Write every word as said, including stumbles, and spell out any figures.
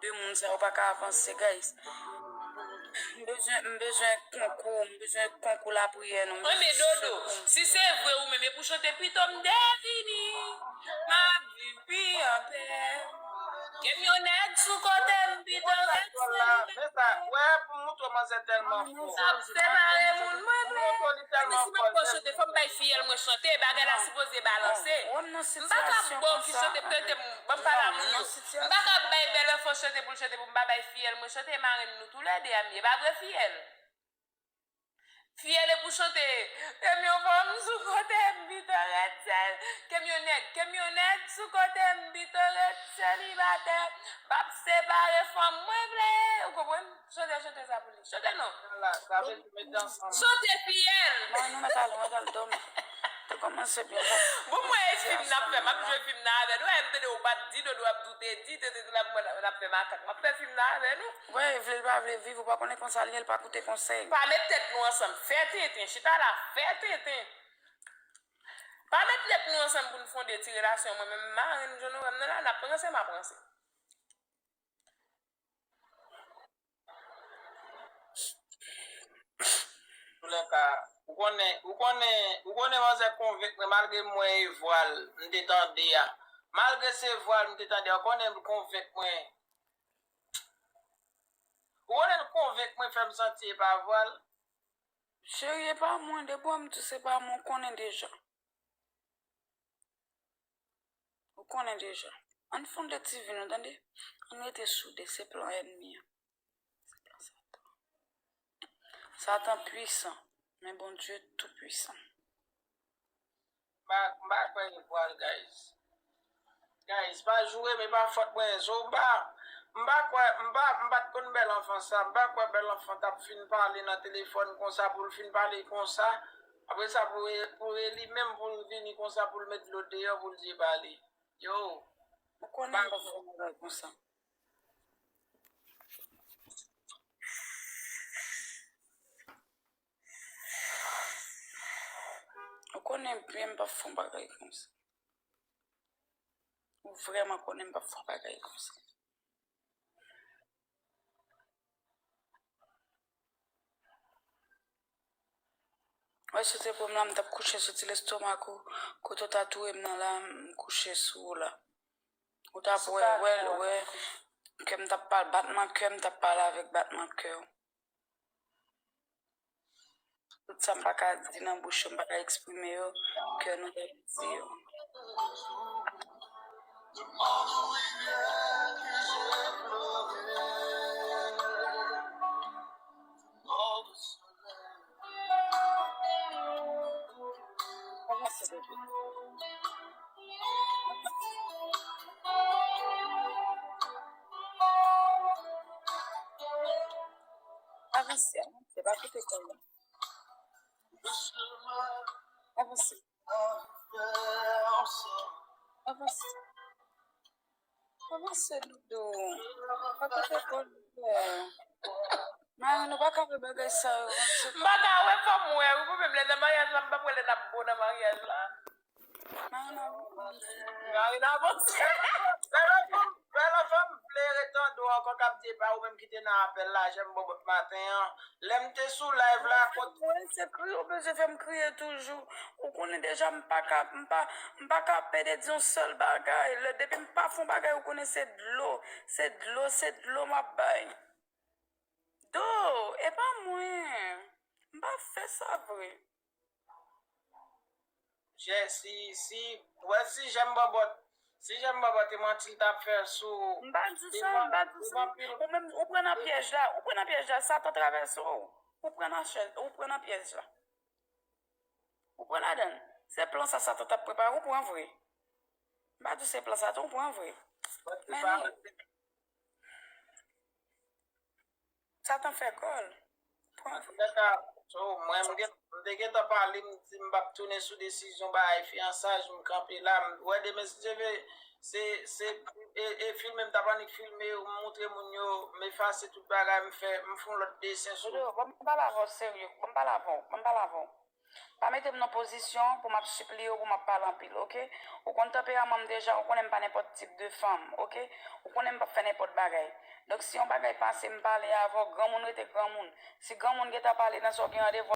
De moun sa yo pa ka avanse, guys. M bezwen, m bezwen konkou, m bezwen konkou lapriyè nou. M Mwen bezwen men Dodo, sekou m. Si se vre ou menm, e pou chante pito m devini. M ap viv pi anpè. Ke m yon nèg sou kote m pito ret selibate. Wè, pou moutre manzè tèlman fò. N ap separe moun mwen vle. Epi si m ap pran chante, fò m bay fiyèl mwen chante, bagay la sipoze balanse. M pa ka bò ki chante prete m, ban m pale a moun yo. M pa ka bay bèl anfan chante pou l chante pou m pa bay fiyèl mwen chante, e marenn nou toulède a m ye, pa vre fiyèl? Fiyèl e pou chante, ke m yon fanm sou kote m pito ret sèl, ke m yon nèg, ke m yon nèg sou kote m pito ret selibatè, m ap separe fanm mwen vle, ou konprann? Chante, chante sa pou li. Chante non. Ala, sa vle di mete ansanm. Chante fiyèl. Mwen nou mèt ale, mwen pral dòmi. Te kòmanse byen. Bon, mwen e fim n ap fè, m ap jwe fim nan avè nou, e m tande ou pa t di, Dodo ap di ou te di, te te te la mwen n ap fè makak. M ap fè fim nan avè nou. Wè, vle l pa vle viv, ou pa konnen konsa l ye, l pa koute konsèy. Pa met tèt nou ansanm, fè tenten, chita la, fè tenten. Pa met tèt nou ansanm pou n fonde ti relasyon, mwen menm m marenn, jan nou wè m nan la, n ap ranse, m ap ranse. Toulèka, ou konnen, ou konnen, ou konnen manzè konvenk mwen malgre m wè e vwa l m te tande a. Malgre se vwa l m te tande a, ou konnen l konvenk mwen. Ou konnen l konvenk mwen fè m santi e pa vwa l. Cheri, e pa mwen, depi w wè m di w se pa mwen, ou konnen deja. Ou konnen deja. Ann fonde ti vi nou, tande? Ann rete soude, se plan ènmi an. Se plan Satan. Satan pwisan, men Bondye tou pwisan. M pa, m pa kwè li pral, guys. Guys, pa joure m, e pa fòt mwen. Zoba, m pa kwè, m pa, m pa t konn bèl anfan sa. M pa kwè bèl anfan t ap fin pale nan telefòn konsa pou l fin pale konsa. Apre sa, pou, pou e li menm pou l vini konsa pou l met dlo deyò pou l di e pa li. Yo. Ou konnen m p ap fè yon bagay konsa. Ou konnen byen m p ap fè yon bagay konsa. Ou vrèman konnen m p ap fè yon bagay konsa. Wè, si w te pran m la, m t ap kouche sou ti lestomak ou, kote w ta touye m nan la, m kouche sou ou la. Ou t ap wè, wè, wè, kè m t ap pale, batman kè m t ap pale avèk batman kè w. Tout sa m pa ka di nan bouch yo, m pa ka eksprime yo, kè nou t ap di yo. Avanse, bebe. Avanse, avanse, pa koute kò w. Avanse. Avanse. Avanse, doudou. Pa koute kò l, doudou. Marenn, ou pa ka fè bagay sa yo. M pa ka wè fanm wè wi, pou menm lè nan maryaj la, m p ap wè lè n ap bon nan maryaj la. Marenn, avanse. Marenn, avanse. Bèl anfan, bèl anfan, m vle ret tande w ankò k ap di e pa ou menm ki te nan apèl la, jan m bòbòt maten an. Lè m te sou live la, kot. Mwen, se kriye w bezwen fè m kriye toujou. Ou konnen deja m pa ka, m pa, m pa ka pede di yon sèl bagay. Lè, depi m pa fè yon bagay, ou konnen se dlo, se dlo, se dlo m ap bay. Do, e pa mwen. M pa fè sa vre. Jè, si, si, wè si Jè m bòbòt, si Jè m bòbòt te manti l t ap fè sou ou. M pa di sa, m pa di sa. Ou menm, ou pran nan pyèj la, ou pran nan pyèj la, Satan travèse w. Ou pran nan chèz, ou pran nan pyèj la. Ou pran ladan l. Se plan sa Satan t ap prepare, ou pran vre. M pa di se plan Satan, ou pran vre. Men li. Satan fè gòl. Pran vre. Antouka, so, mwen, m gen, m te gentan pale, m di m p ap tounen sou desizyon bagay fiyansaj, m kanpe la, m wè demen si Dye vle, se, se, e, e filme, m t ap annik filme, m moutre moun yo, m efase tout bagay, m fè, m fè yon lòt desen sou. Dodo, ban m pale avè w serye, ban m pale avè w, ban m pale avè w. Pa mete m nan pozisyon pou m ap sipliye w, pou m ap pale anpil, oke? Ou konn tanperaman m deja, ou konnen m pa nenpòt tip de fanm, oke? Ou konnen m p ap fè nenpòt bagay. Donk, si yon bagay pase, m pale avè w, granmoun rete granmoun. Si granmoun gentan pale nan sa w gen randevou